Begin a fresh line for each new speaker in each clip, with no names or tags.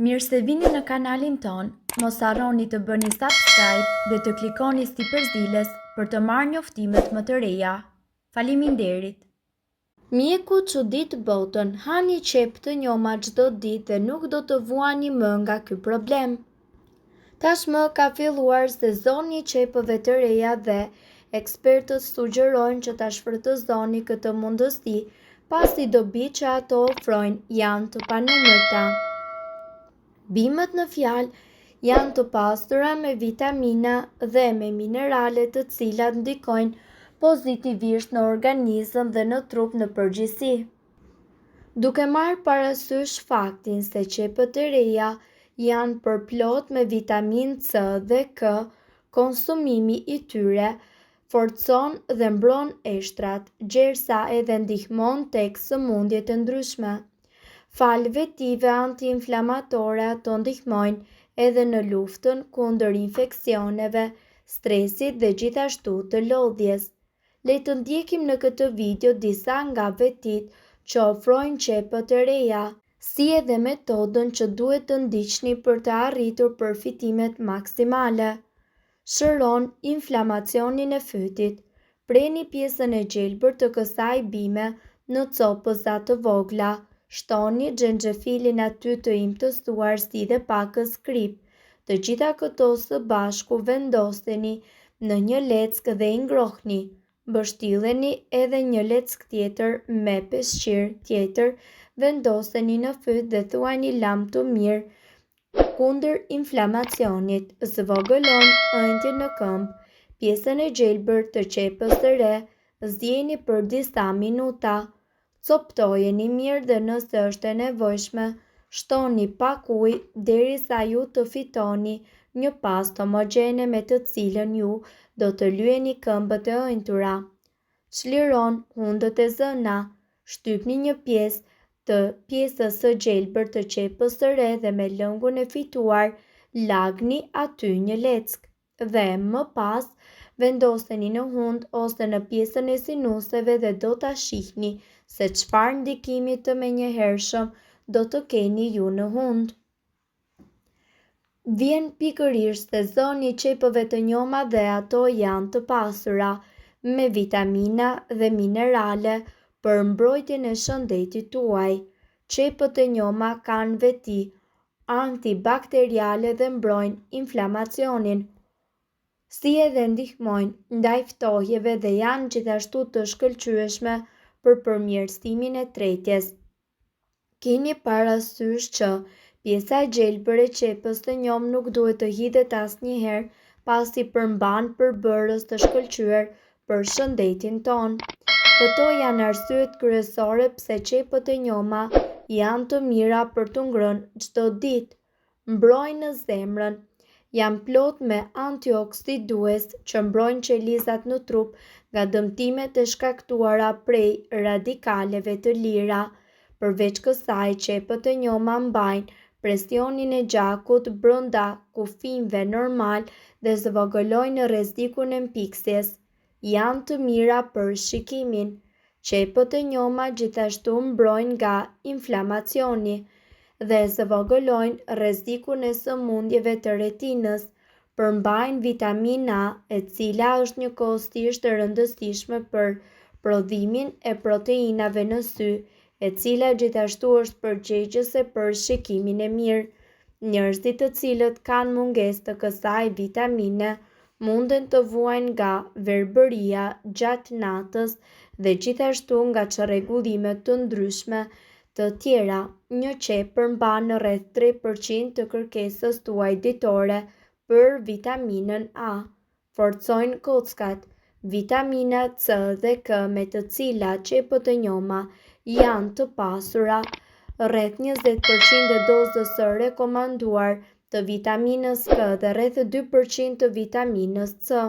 Mirë se vini në kanalin tonë, mos harroni të bëni subscribe dhe të klikoni sipër ziles për të marrë njoftimet më të reja. Faleminderit!
Mjeku çudit botën, hani qepë të njoma çdo ditë dhe nuk do të vuani më nga ky problem. Tashmë ka filluar sezoni i qepëve të reja dhe ekspertët sugjerojnë që ta shfrytëzoni këtë mundësi, pasi dobitë që ato ofrojnë janë të panumërta. Bimët në fjalë janë të pasura me vitamina dhe me minerale të cilat ndikojnë pozitivisht në organizëm dhe në trup në përgjithësi. Duke marrë parasysh faktin se qepët e reja janë përplot me vitaminë C dhe K, konsumimi i tyre forcon dhe mbron eshtrat, gjersa edhe ndihmon tek sëmundjet e ndryshme. Falë vetive antiinflamatore ato ndihmojnë edhe në luftën kundër infeksioneve, stresit dhe gjithashtu të lodhjes. Le të ndjekim në këtë video disa nga vetitë që ofrojnë qepët e reja, si edhe metodën që duhet të ndiqni për të arritur përfitimet maksimale. Shëron inflamacionin e fytit. Preni pjesën e gjelbër të kësaj bime në copëza të vogla, shtoni xhenxhefilin aty të imtësuar si dhe pakës kripë. Të gjitha këto së bashku vendoseni në një leckë dhe i ngrohni. Mbështilleni edhe një leckë tjetër me peshqir tjetër, vendoseni në fyt dhe thuajini lamtumirë kundër inflamacionit. Zvogëlon ënjtjen në këmbë. Pjesën e gjelbër të qepës së re zieni për disa minuta. Copëtojeni mirë dhe nëse është e nevojshme, shtoni pak ujë derisa ju të fitoni një pastë homogjene me të cilën ju do të lyeni këmbët e ënjtura. Çliron hundët e zëna. Shtypni një pjesë të pjesës së gjelbër të qepës së re dhe me lëngun e fituar lagni aty një leckë. Dhe, më pas, vendoseni në hundë ose në pjesën e sinuseve dhe do ta shihni se çfarë ndikimi të menjëhershëm do të keni ju në hundë. Vjen pikërisht sezoni i qepëve të njoma dhe ato janë të pasura me vitamina dhe minerale për mbrojtjen e shëndetit tuaj. Qepët e njoma kanë veti antibakteriale dhe mbrojnë inflamacionin, si edhe ndihmojnë ndaj ftohjeve dhe janë gjithashtu të shkëlqyeshme për përmirësimin e tretjes. Kini parasysh që pjesa e gjelbër e qepës së njomë nuk duhet të hidhet asnjëherë pasi përmban përbërës të shkëlqyer për shëndetin tonë. Këto janë arsyet kryesore pse qepët e njoma janë të mira për t'u ngrënë çdo ditë. Mbrojnë zemrën. Janë plot me antioksidues që mbrojnë qelizat në trup nga dëmtimet e shkaktuara prej radikaleve të lira. Përveç kësaj, qepët e njoma mbajnë presionin e gjakut brenda kufinjve normalë dhe zvogëlojnë rrezikun e mpiksjes. Janë të mira për shikimin. Qepët e njoma gjithashtu mbrojnë nga inflamacioni dhe zvogëlojnë rrezikun e sëmundjeve të retinës. Përmbajnë vitaminë A, e cila është njëkohësisht e rëndësishme për prodhimin e proteinave në sy, e cila gjithashtu është përgjegjëse për shikimin e mirë. Njerëzit të cilët kanë mungesë të kësaj vitamine munden të vuajnë nga verbëria gjatë natës dhe gjithashtu nga çrregullime të ndryshme të tjera. Një qepë përmban rreth 3% të kërkesës tuaj ditore për vitaminën A. Forcojnë kockat. Vitamina C dhe K me të cilat qepët e njoma janë të pasura, rreth 20% të dozës së rekomanduar të vitaminës K dhe rreth 2% të vitaminës C.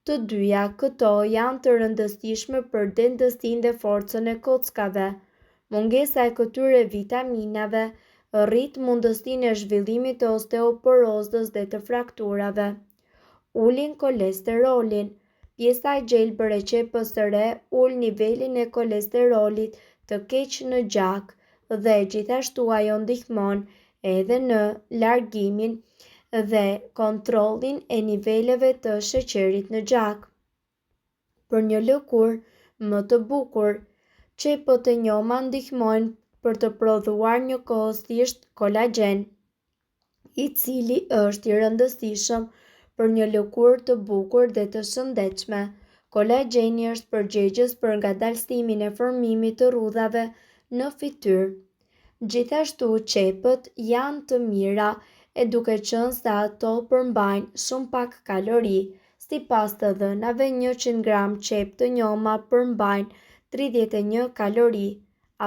Të dyja këto janë të rëndësishme për dendësinë dhe forcën e kockave. Mungesa e këtyre vitaminave rrit mundësinë e zhvillimit të osteoporozës dhe të frakturave. Ulin kolesterolin. Pjesa e gjelbër e qepës së re ul nivelin e kolesterolit të keq në gjak dhe gjithashtu ajo ndihmon edhe në largimin dhe kontrollin e niveleve të sheqerit në gjak. Për një lëkurë më të bukur, qepët e njoma ndihmojnë për të prodhuar njëkohësisht kolagjen, i cili është i rëndësishëm për një lëkurë të bukur dhe të shëndetshme. Kolagjeni është përgjegjës për ngadalësimin e formimit të rrudhave në fytyrë. Gjithashtu qepët janë të mira e duke qenë se ato përmbajnë shumë pak kalori. Sipas të dhënave, 100 gram qepë të njoma përmbajnë 31 kalori.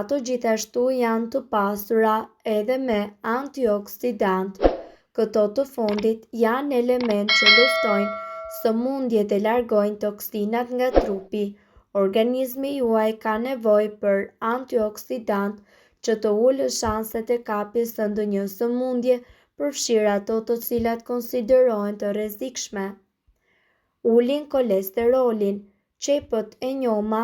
Ato gjithashtu janë të pasura edhe me antioksidantë. Këto të fundit janë elementë që luftojnë sëmundjet dhe largojnë toksinat nga trupi. Organizmi juaj ka nevojë për antioksidantë që të ulë shanset e kapjes së ndonjë sëmundje, përfshirë ato të cilat konsiderohen të rrezikshme. Ulin kolesterolin. Qepët e njoma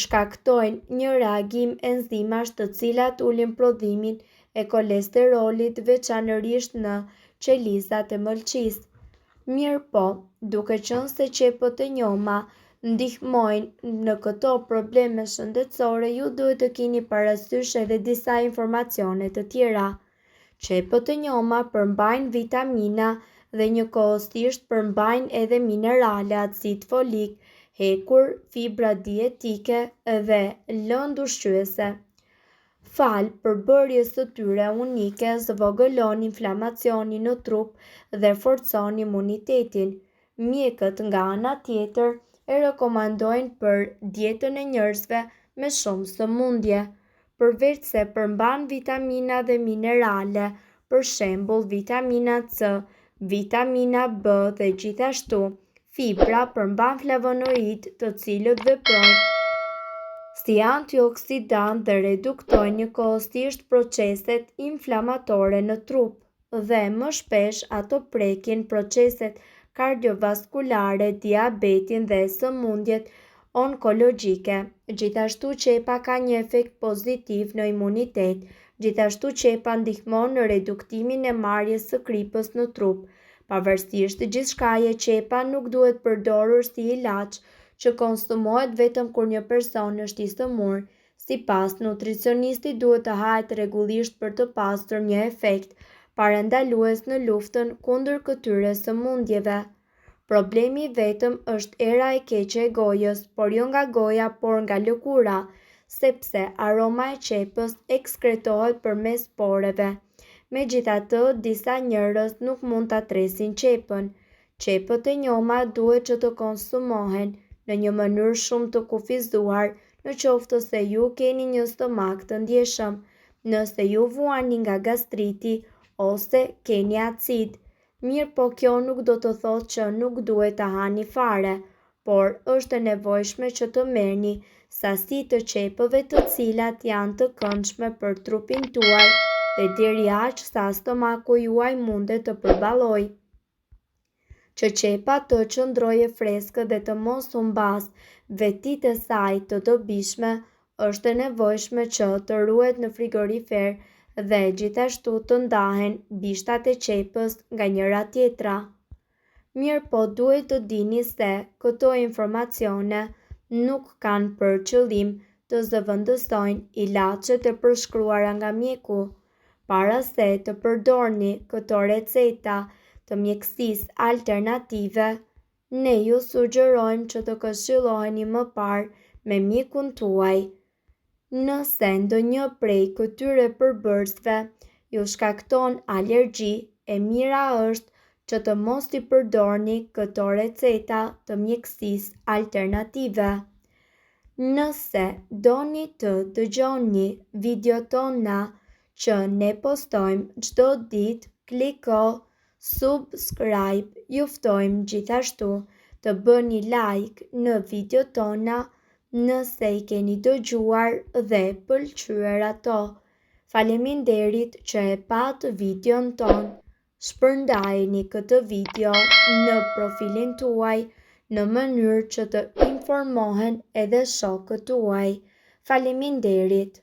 shkaktojnë një reagim enzimash të cilat ulin prodhimin e kolesterolit veçanërisht në qelizat e mëlçisë. Mirëpo, duke qenë se qepët e njoma ndihmojnë në këto probleme shëndetësore, ju duhet të kini parasysh edhe disa informacione të tjera. Qepët e njoma përmbajnë vitamina dhe njëkohësisht përmbajnë edhe minerale, acid folik, hekur, fibra dietike dhe lëndë ushqyese. Falë përbërjes së tyre unike, zvogëlon inflamacionin në trup dhe forcon imunitetin. Mjekët nga ana tjetër e rekomandojnë për dietën e njerëzve me shumë sëmundje. Përveçse përmban vitamina dhe minerale, për shembull vitamina C, vitamina B dhe gjithashtu fibra, përmban flavonoidë të cilët veprojnë si antioksidantë dhe reduktojnë njëkohësisht proceset inflamatore në trup dhe më shpesh ato prekin proceset kardiovaskulare, diabetin dhe sëmundjet onkologjike. Gjithashtu qepa ka një efekt pozitiv në imunitet. Gjithashtu qepa ndihmon në reduktimin e marrjes së kripës në trup. Pavarësisht gjithçkaje, qepa nuk duhet përdorur si ilaç që konsumohet vetëm kur një person është i sëmurë. Sipas nutricionistit duhet të hahet rregullisht për të pasur një efekt parandalues në luftën kundër këtyre sëmundjeve. Problemi i vetëm është era e keqe e gojës, por jo nga goja, por nga lëkura, sepse aroma e qepës ekskretohet përmes poreve. Megjithatë, disa njerëz nuk mund ta tresin qepën. Qepët e njoma duhet që të konsumohen në një mënyrë shumë të kufizuar në qoftë se ju keni një stomak të ndjeshëm, nëse ju vuani nga gastriti ose keni acid. Mirëpo kjo nuk do të thotë që nuk duhet ta hani fare, por është e nevojshme që të merrni sasi të qepëve të cilat janë të këndshme për trupin tuaj dhe deri aq sa stomaku juaj mundet të përballojë. Që qepa të qëndrojë e freskët dhe të mos humbasë vetitë e saj të dobishme, është e nevojshme që të ruhet në frigorifer dhe gjithashtu të ndahen bishtat e qepës nga njëra tjetra. Mirëpo duhet të dini se këto informacione nuk kanë për qëllim të zëvendësojnë ilaçet e përshkruara nga mjeku. Para se të përdorni këto receta të mjekësisë alternative, ne ju sugjerojmë që të këshilloheni më parë me mjekun tuaj. Nëse ndonjë prej këtyre përbërësve ju shkakton alergji, e mira është që të mos i përdorni këto receta të mjekësisë alternative. Nëse doni të dëgjoni videot tona që ne postojmë çdo ditë, kliko subscribe. Ju ftojmë gjithashtu të bëni like në videot tona nëse i keni dëgjuar dhe pëlqyer ato. Faleminderit që e patë videon tonë. Shpërndajeni këtë video në profilin tuaj në mënyrë që të informohen edhe shokët tuaj. Faleminderit!